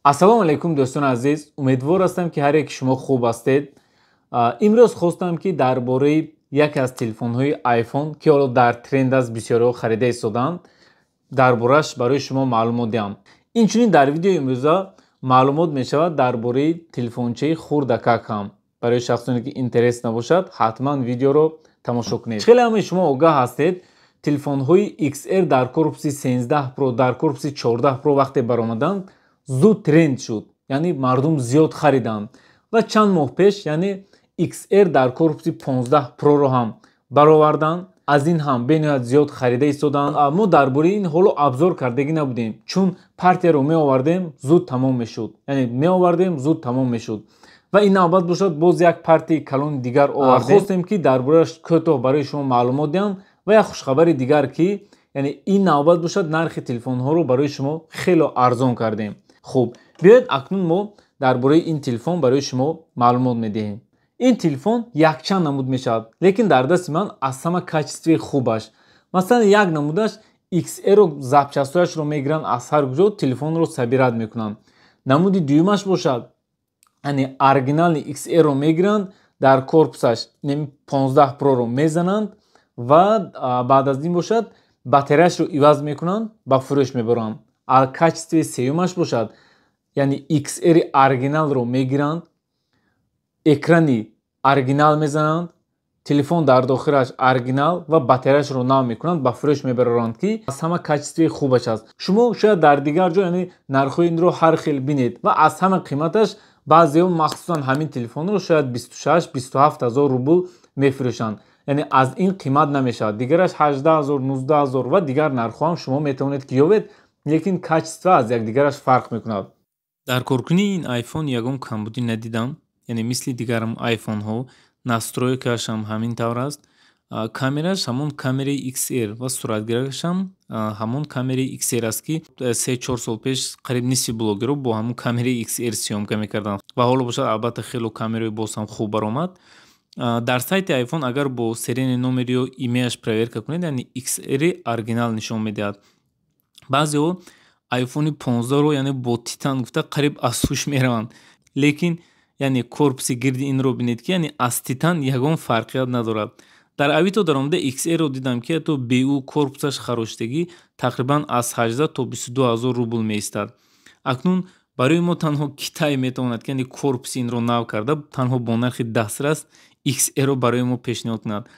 Ассалому алайкум, дӯстони азиз. Умедвор ҳастам, ки ҳар яки шумо хуб ҳастед. Имрӯз хостам, ки дар бораи яке аз телефонҳои iPhone, ки ҳоло дар тренд аст, бисёриҳо харида истодаанд, дар борааш барои шумо маълумот диҳам. Инчунин дар видеои имрӯза маълумот мешавад дар бораи телефончаи хурдакак ҳам. Барои шахсоне, ки интерес набошад, ҳатман видеоро тамошо кунед. Хеле ҳамаи шумо огаҳ ҳастед, телефонҳои XR дар корпуси 13 Pro, дар корпуси 14 Pro вақте баромаданд, зуд тренд шуд, яъне мардум зиёд хариданд. Ва чанд моҳ пеш, яъне, XR дар корпуси 15 Pro-ро ҳам бароварданд. Аз ин ҳам бениҳоят зиёд харида истоданд. Мо дар бораи ин ҳоло обзор кардагӣ набудем, чун партияро меовардем, зуд тамом мешуд, яъне меовардем, зуд тамом мешуд. Ва ин навбат бошад, боз як партияи калони дигар овардем. Хостем, ки дар борааш кӯтоҳ барои шумо маълумот диҳам. Ва як хушхабари дигар, ки яъне ин навбат бошад, нархи телефонҳоро барои шумо хело арзон кардем. Хуб, биёед, акнун мо дар бораи ин телефон барои шумо маълумот медиҳем. Ин телефон якчанд намуд мешавад, лекин дар дасти ман аз ҳама качествои хубаш. Масалан, як намудаш XR-ро запчастҳояшро мегиранд, аз ҳар куҷо телефонро собирать мекунанд. Намуди дуюмаш бошад, яъне оригинали XR-ро мегиранд, дар корпусаш 15 Pro-ро мезананд ва баъд аз ин бошад, батареяшро иваз мекунанд, ба фурӯш мебаранд. Качествои сеюмаш бошад, яъне XR оригиналро мегиранд, экрани оригинал мезананд, телефон дар дохилаш оригинал ва батареяшро нав мекунанд, ба фурӯш мебароранд, ки аз ҳама качествои хубаш аст. Шумо шояд дар дигар ҷо, яъне, нархҳои инро ҳар хел бинед ва аз ҳама қиматаш баъзеҳо махсусан ҳамин телефонро шояд 26, 27 ҳазор рубл мефурӯшанд, яъне аз ин қимат намешавад. Дигараш 18 ҳазор, 19 ҳазор ва дигар нархҳо ҳам шумо метавонед, ки ёбед, лекин качество аз якдигараш фарқ мекунад. Дар коркунии ин айфон ягон камбудӣ надидам, яъне мисли дигар айфонҳо настройкаашам ҳамин тавр аст. Камераш ҳамон камераи XR ва суратгирашам ҳамон камераи XR аст, ки 3-4 сол пеш қариб нисфи блогерҳо бо ҳамон камераи XR съёмка мекарданд. Ва ҳоло бошад, албатта, хело камераи боз ҳам хуб баромад. Дар сайти айфон агар бо серийный номер ё IMEI-аш проверка кунед, яъне XR оригинал нишон медиҳад. Баъзеҳо айфони 15-ро, яъне, бо титан гуфта қариб аз ҳуш мераванд, лекин, яъне, корпуси гирди инро бинед, ки, яъне, аз титан ягон фарқият надорад. Дар Авито даромада XR-ро дидам, ки ҳатто беу корпусаш хароштагӣ тақрибан аз 18 то 22 ҳазор рубл меистад. Акнун барои мо танҳо Китай метавонад, ки, яъне, корпуси инро нав карда, танҳо бо нархи дастрас XR-ро барои мо пешниҳод кунад.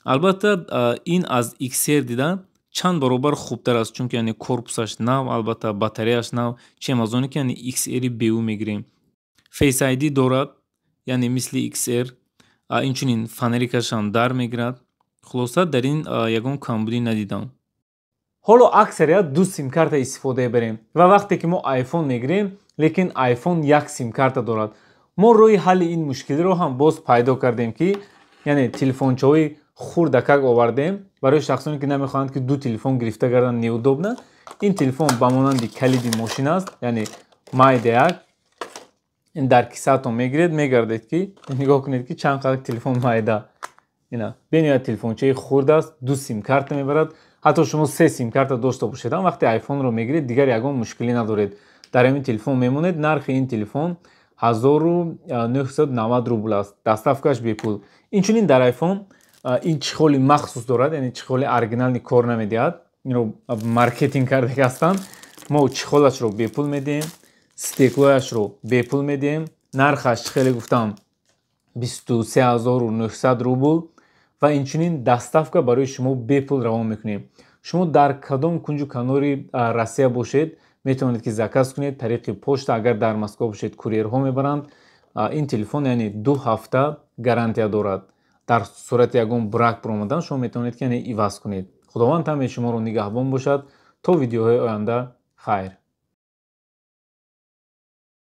Албатта, ин аз XR дида чанд баробар хубтар аст, чунки, яъне, корпусаш нав, албатта, батареяш нав, чем аз оне ки, яъне, XR беу мегирем. Face ID дорад, яъне мисли XR, инчунин фонарикашам дар мегирад. Хулоса, дар ин ягон камбудӣ надидам. Ҳоло аксарият ду симкарта истифода мебарем ва вақте ки мо айфон мегирем, лекин айфон як симкарта дорад. Мо роҳи ҳалли ин мушкилиро ҳам боз пайдо кардем, ки, яъне, телефончаҳои хурдакак овардем барои шахсоне, ки намехоҳанд, ки ду телефон гирифта гардан неудобно. Ин телефон ба монанди калиди мошин аст, яъне майдаяк ин дар кисаатон мегиред, мегардед, ки нигоҳ кунед, ки чанд қадр телефон майда. Ина бениҳоят телефончаи хурд аст, ду симкарта мебарад. Ҳатто шумо се симкарта дошта бошед ҳам, вақте айфонро мегиред, дигар ягон мушкилӣ надоред, дар ҳамин телефон мемонед. Нархи ин телефон 1990 рубл аст, доставкаш бепул. Инчунин дар айфон ин чехоли махсус дорад, яъне чехоли оригинални кор намедиҳад, инро маркетинг карда ҳастанд. Мо чехолашро бепул медиҳем, стеклояшро бепул медиҳем. Нархаш, хеле гуфтам, 23 900 рубл ва инчунин доставка барои шумо бепул равон мекунем. Шумо дар кадом кунҷу канори Россия бошед, метавонед, ки заказ кунед тариқи почта. Агар дар Москва бошед, курьерҳо мебаранд. Ин телефон, яъне, 2 ҳафта гарантия дорад. Дар сурати ягон брак баромадан, шумо метавонед, ки, яъне, иваз кунед. Худованд ҳамаи шуморо нигаҳбон бошад. То видеоҳои оянда хайр.